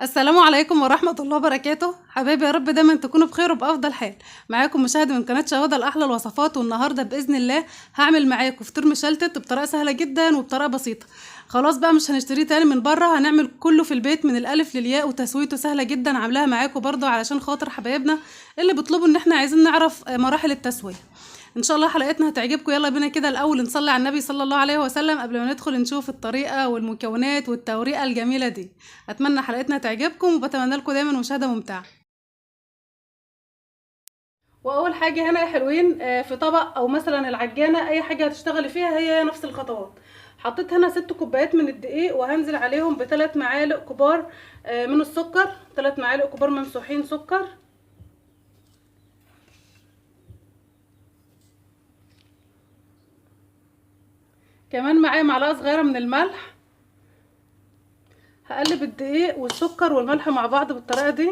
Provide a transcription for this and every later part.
السلام عليكم ورحمة الله وبركاته. حبايبي يا رب دايما تكونوا بخير وبأفضل حال. معاكم مشاهدة من قناة شهودة لأحلى الوصفات، والنهاردة بإذن الله هعمل معاكم فطير مشلتت بطريقة سهلة جدا وبطريقة بسيطة. خلاص بقى مش هنشتريه تاني من بره، هنعمل كله في البيت من الألف للياء، وتسويته سهلة جدا عاملاها معاكم برضو علشان خاطر حبايبنا اللي بيطلبوا ان احنا عايزين نعرف مراحل التسوية. ان شاء الله حلقتنا هتعجبكم. يلا بينا كده الاول نصلي على النبي صلى الله عليه وسلم قبل ما ندخل نشوف الطريقة والمكونات والتوريقه الجميلة دي. اتمنى حلقتنا تعجبكم وبتمنى لكم دايما مشاهده ممتعة. واول حاجة هنا يا حلوين، في طبق او مثلا العجانه اي حاجة هتشتغلي فيها هي نفس الخطوات. حطيت هنا 6 كوبايات من الدقيق، وهنزل عليهم ب3 معالق كبار من السكر، 3 معالق كبار ممسوحين سكر. كمان معايا معلقه صغيرة من الملح. هقلب الدقيق والسكر والملح مع بعض بالطريقة دي.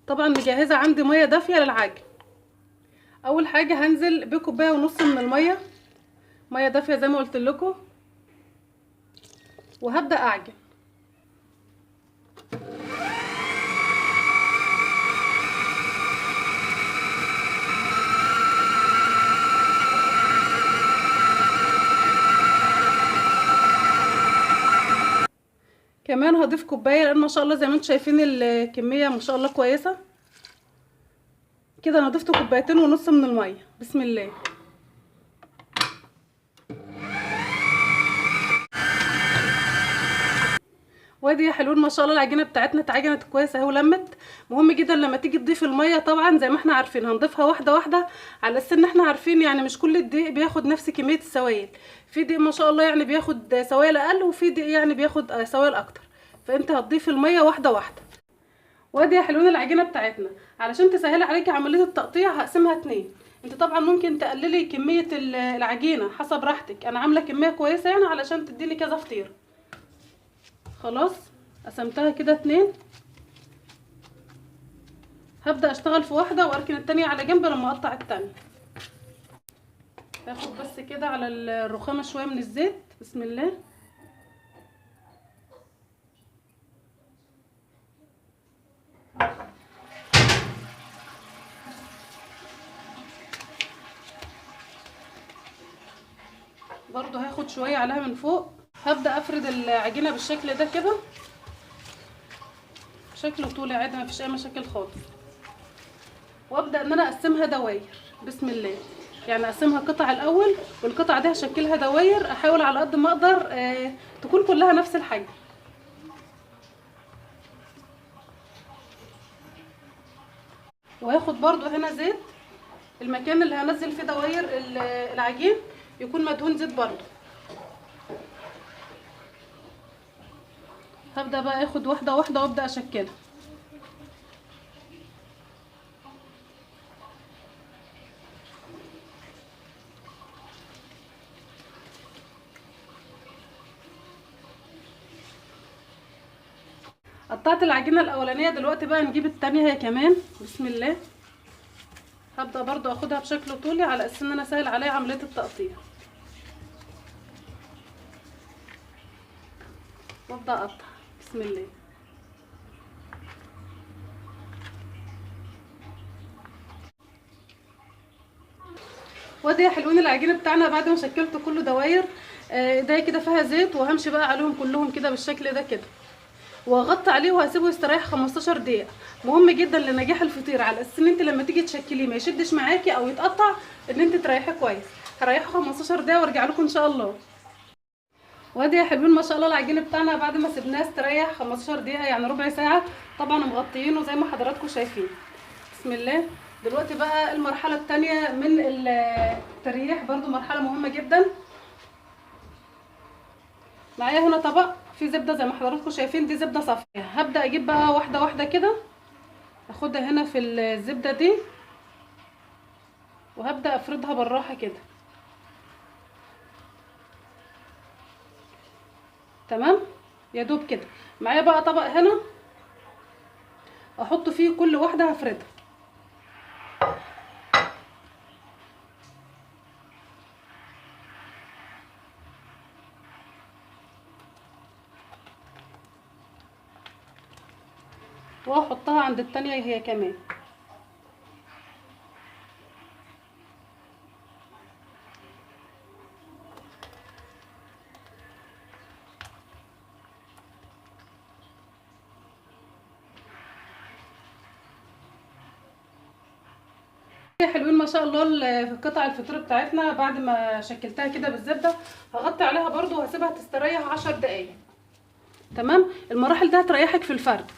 طبعا مجهزة عندي مية دافيه للعجن. اول حاجة هنزل بكوبايه ونص من المية، مية دافيه زي ما قلت لكم، وهبدا اعجن. كمان هضيف كوباية لان ما شاء الله زي ما انتم شايفين الكمية ما شاء الله كويسة كده. انا ضفت 2.5 كوباية من المية. بسم الله. وادي يا حلوين ما شاء الله العجينة بتاعتنا اتعجنت كويس اهي ولمت. مهم جدا لما تيجي تضيف المية طبعا زي ما احنا عارفين هنضيفها واحدة واحدة، على اساس ان احنا عارفين يعني مش كل الدقيق بياخد نفس كمية السوائل. في دقيق ما شاء الله يعني بياخد سوائل اقل، وفي دقيق يعني بياخد سوائل اكتر، فانت هتضيف المية واحدة واحدة. وادي يا حلوين العجينة بتاعتنا علشان تسهل عليكي عملية التقطيع هقسمها 2. انت طبعا ممكن تقللي كمية العجينة حسب راحتك، انا عامله كمية كويسة يعني علشان تديني كذا فطيره. خلاص قسمتها كده 2. هبدأ اشتغل في واحدة واركن التانية على جنب لما اقطع التانية. هاخد بس كده على الرخامة شوية من الزيت. بسم الله. برضو هاخد شوية عليها من فوق. هبدأ افرد العجينة بالشكل ده كده، بشكل طولي عادي مفيش اي مشاكل خالص. وابدأ ان انا اقسمها دواير. بسم الله. يعني اقسمها قطع الاول، والقطع دي هشكلها دواير، احاول على قد ما اقدر تكون كلها نفس الحجم. وهاخد برضو هنا زيت. المكان اللي هنزل فيه دواير العجين يكون مدهون زيت برضو. هبدأ بقى اخد واحدة واحدة وابدأ اشكلها. قطعت العجينة الاولانية، دلوقتي بقى نجيب التانية هي كمان. بسم الله. هبدأ برضو اخدها بشكل طولي على اساس ان انا سهل عليا عملية التقطيع. وابدأ اقطع. بسم الله. وادي يا حلوين العجينة بتاعنا بعد ما شكلته كله دواير، ايديا كده فيها زيت، وهمشي بقى عليهم كلهم كده بالشكل ده كده، واغطي عليه وهسيبه يستريح 15 دقيقة. مهم جدا لنجاح الفطير على اساس ان انت لما تيجي تشكليه ما يشدش معاكي او يتقطع، ان انت تريحيه كويس. هريحه 15 دقيقة وارجع لكم ان شاء الله. وادي يا حلوين ما شاء الله العجين بتاعنا بعد ما سيبناه استريح 15 دقيقة يعني ربع ساعة، طبعا مغطيينه زي ما حضراتكم شايفين. بسم الله. دلوقتي بقى المرحلة الثانية من التريح، برضو مرحلة مهمة جدا. معايا هنا طبق فيه زبدة زي ما حضراتكم شايفين، دي زبدة صافية. هبدا اجيب بقى واحدة واحدة كده، اخدها هنا في الزبدة دي، وهبدا افردها بالراحة كده. تمام، يا دوب كده. معايا بقى طبق هنا احط فيه كل واحدة هفردها. واحطها عند التانية هي كمان. حلوين ما شاء الله قطع الفطير بتاعتنا. بعد ما شكلتها كده بالزبده هغطي عليها برضو وهسيبها تستريح 10 دقايق. تمام، المراحل ده هتريحك في الفرد.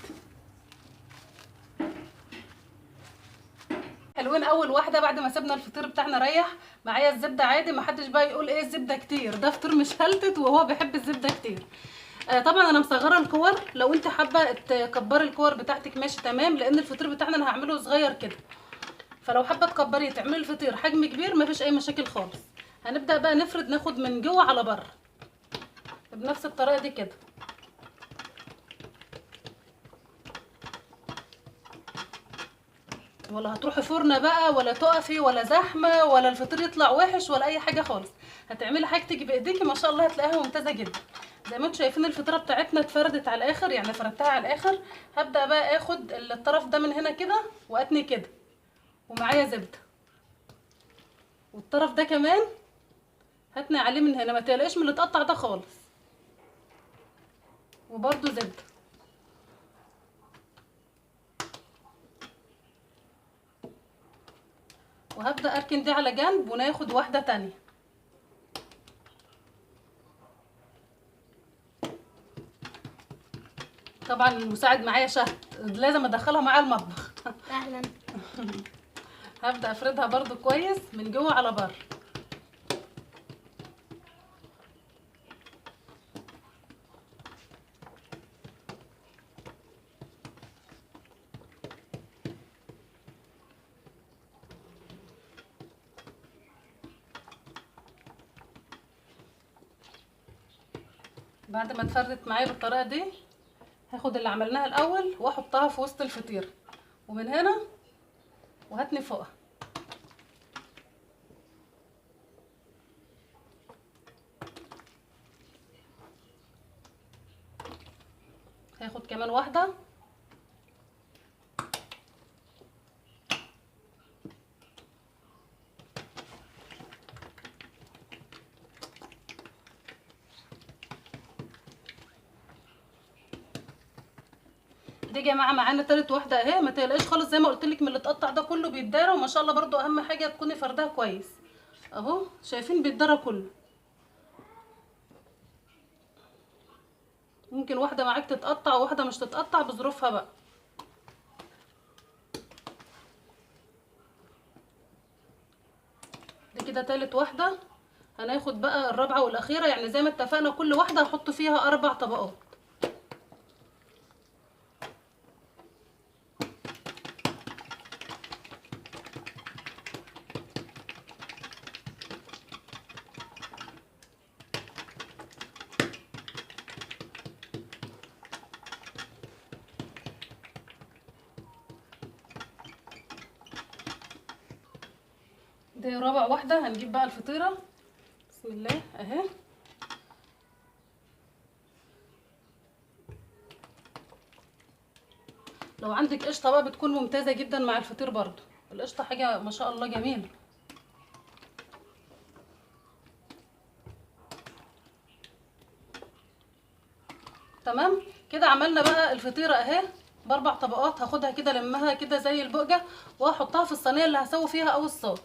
حلوين. اول واحدة بعد ما سيبنا الفطير بتاعنا ريح، معايا الزبدة عادي، ما حدش بقى يقول ايه الزبدة كتير، ده فطير مشلتت وهو بيحب الزبدة كتير. طبعا انا مصغرة الكور، لو انت حابة تكبري الكور بتاعتك ماشي تمام، لان الفطير بتاعنا انا هعمله صغير كده، فلو حابة تكبريه تعملي الفطير حجم كبير مفيش اي مشاكل خالص. هنبدا بقى نفرد، ناخد من جوه على بره بنفس الطريقة دي كده. ولا هتروحي فرن بقى ولا تقفي ولا زحمة ولا الفطير يطلع وحش ولا اي حاجة خالص، هتعملي حاجتك بايديكي ما شاء الله هتلاقيها ممتازة جدا. زي ما انتم شايفين الفطيره بتاعتنا اتفردت على الاخر، يعني فردتها على الاخر. هبدا بقى اخد الطرف ده من هنا كده واتني كده، ومعايا زبدة، والطرف ده كمان هتني عليه من هنا، ما تقلقش من اللي اتقطع ده خالص، وبرده زبدة. وهبدا اركن دي على جنب وناخد واحدة تانية. طبعا المساعد معايا شهد، لازم ادخلها معايا المطبخ. اهلا. هبدا افردها برضو كويس من جوه على بره. بعد ما اتفردت معايا بالطريقة دي هاخد اللي عملناها الاول واحطها في وسط الفطيره، ومن هنا وهاتني فوقها. هاخد كمان واحدة. دي يا جماعة معانا تالت واحدة اهي، ما تقلقيش خالص زي ما قلت لك من اللي اتقطع ده كله بيتدارى، وما شاء الله برضو اهم حاجة تكوني فردها كويس اهو، شايفين بيتدارى كله. ممكن واحدة معاك تتقطع وواحدة مش تتقطع بظروفها بقى. دي كده تالت واحدة. هناخد بقى الرابعة والاخيرة، يعني زي ما اتفقنا كل واحدة هحط فيها 4 طبقات. دي رابع واحدة. هنجيب بقى الفطيرة، بسم الله اهي. لو عندك قشطة بقى بتكون ممتازة جدا مع الفطير برضو، القشطة حاجة ما شاء الله جميلة. تمام كده عملنا بقى الفطيرة اهي ب4 طبقات. هاخدها كده لمها كده زي البقجة واحطها في الصينية اللي هسوي فيها او الصاج،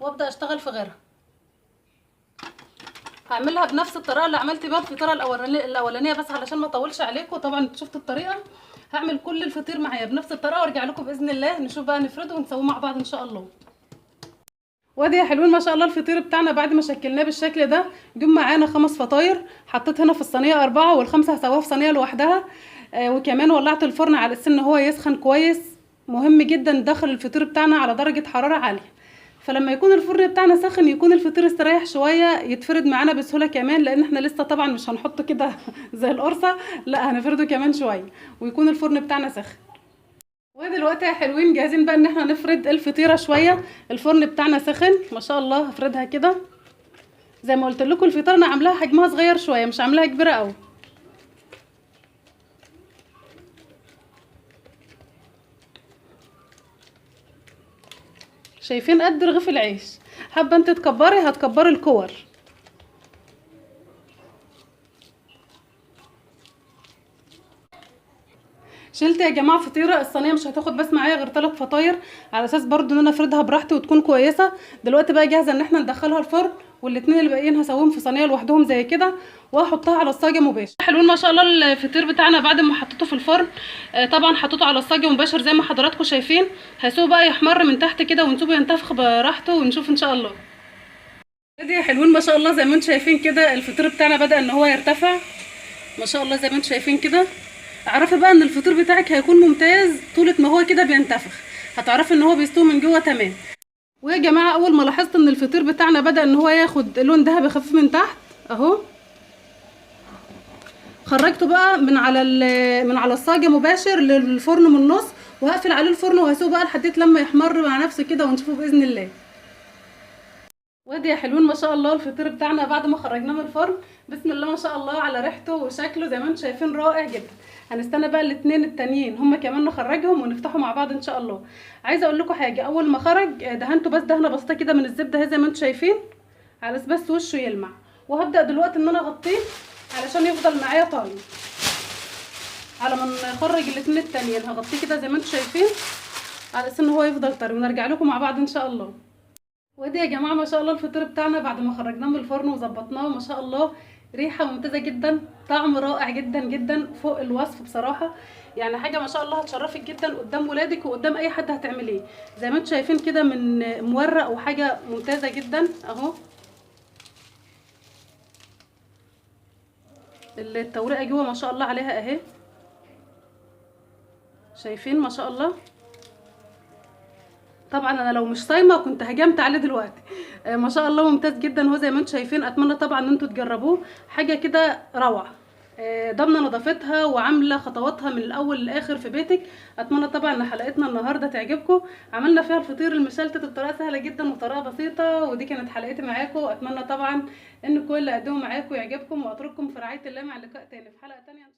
وابدا اشتغل في غيرها. هعملها بنفس الطريقة اللي عملت بيها الفطيره الاولانية بس علشان ما اطولش عليكم. طبعا شفتوا الطريقة، هعمل كل الفطير معايا بنفس الطريقة وارجع لكم باذن الله نشوف بقى نفرده ونسويه مع بعض ان شاء الله. وادي يا حلوين ما شاء الله الفطير بتاعنا بعد ما شكلناه بالشكل ده، جم معانا 5 فطاير، حطيت هنا في الصينية 4 والخمسة هسويها في صينية لوحدها. وكمان ولعت الفرن على اساس ان هو يسخن كويس. مهم جدا ندخل الفطير بتاعنا على درجه حرارة عالية، فلما يكون الفرن بتاعنا سخن يكون الفطير استريح شوية، يتفرد معانا بسهولة كمان، لان احنا لسه طبعا مش هنحطه كده زي القرصه، لا هنفرده كمان شوية ويكون الفرن بتاعنا سخن. ودلوقتي يا حلوين جاهزين بقى ان احنا نفرد الفطيره شوية. الفرن بتاعنا سخن ما شاء الله، هفردها كده زي ما قلت لكم. الفطيره انا عاملاها حجمها صغير شوية، مش عاملاها كبيرة قوي. شايفين قد رغيف العيش. حابة انت تكبري هتكبري الكور. شلت يا جماعة فطيره، الصينية مش هتاخد بس معايا غير 3 فطاير، على اساس برضو ان انا افردها براحتي وتكون كويسة. دلوقتي بقى جاهزة ان احنا ندخلها الفرن، والاتنين اللي باقيين هسويهم في صينية لوحدهم زي كده، واحطها على الصاجه مباشر. حلوين ما شاء الله الفطير بتاعنا بعد ما حطيته في الفرن، طبعا حطيته على الصاجه مباشر زي ما حضراتكم شايفين. هسيبه بقى يحمر من تحت كده ونسيبه ينتفخ براحته ونشوف ان شاء الله. ادي يا حلوين ما شاء الله زي ما انتم شايفين كده الفطير بتاعنا بدا ان هو يرتفع ما شاء الله زي ما انتم شايفين كده. اعرفي بقى ان الفطير بتاعك هيكون ممتاز طولة ما هو كده بينتفخ، هتعرفي ان هو بيستوي من جوه تمام. ويا جماعة اول ما لاحظت ان الفطير بتاعنا بدا ان هو ياخد لون ذهبي خفيف من تحت اهو، خرجته بقى من على الصاجه مباشر للفرن من النص، وهقفل عليه الفرن وهسيبه بقى لحد لما يحمر مع نفسه كده ونشوفه باذن الله. وادي يا حلوين ما شاء الله الفطير بتاعنا بعد ما خرجناه من الفرن، بسم الله ما شاء الله على ريحته وشكله زي ما انتم شايفين رائع جدا. هنستنى بقى الاثنين التانيين هما كمان نخرجهم ونفتحه مع بعض ان شاء الله. عايزه اقول لكم حاجة، اول ما خرج دهنته بس دهنه بسيطة كده من الزبدة اهي زي ما انتم شايفين، على بس وشه يلمع. وهبدا دلوقتي ان انا اغطيه علشان يفضل معايا طري على ما نخرج الاثنين التانيين. هغطيه كده زي ما انتم شايفين على اساس ان هو يفضل طري، ونرجع لكم مع بعض ان شاء الله. وادي يا جماعة ما شاء الله الفطير بتاعنا بعد ما خرجناه من الفرن وظبطناه ما شاء الله، ريحه ممتازة جدا، طعم رائع جدا جدا فوق الوصف بصراحة. يعني حاجة ما شاء الله هتشرفك جدا قدام ولادك وقدام اي حد هتعمليه. زي ما انتم شايفين كده من مورق وحاجه ممتازة جدا اهو. التوريقه جوه ما شاء الله عليها اهي، شايفين ما شاء الله. طبعا انا لو مش صايمه كنت هجمت عليه دلوقتي. ما شاء الله ممتاز جدا هو زي ما انتم شايفين. اتمنى طبعا ان انتم تجربوه، حاجة كده روعه، ضامنه نظافتها وعامله خطواتها من الاول للاخر في بيتك. اتمنى طبعا ان حلقتنا النهارده تعجبكم، عملنا فيها الفطير المشلتت بطريقة سهلة جدا وطريقه بسيطة. ودي كانت حلقتي معاكم، اتمنى طبعا ان كل اللي اقدمه معاكم يعجبكم، واترككم في رعاية الله مع لقاء تاني في حلقة تانية.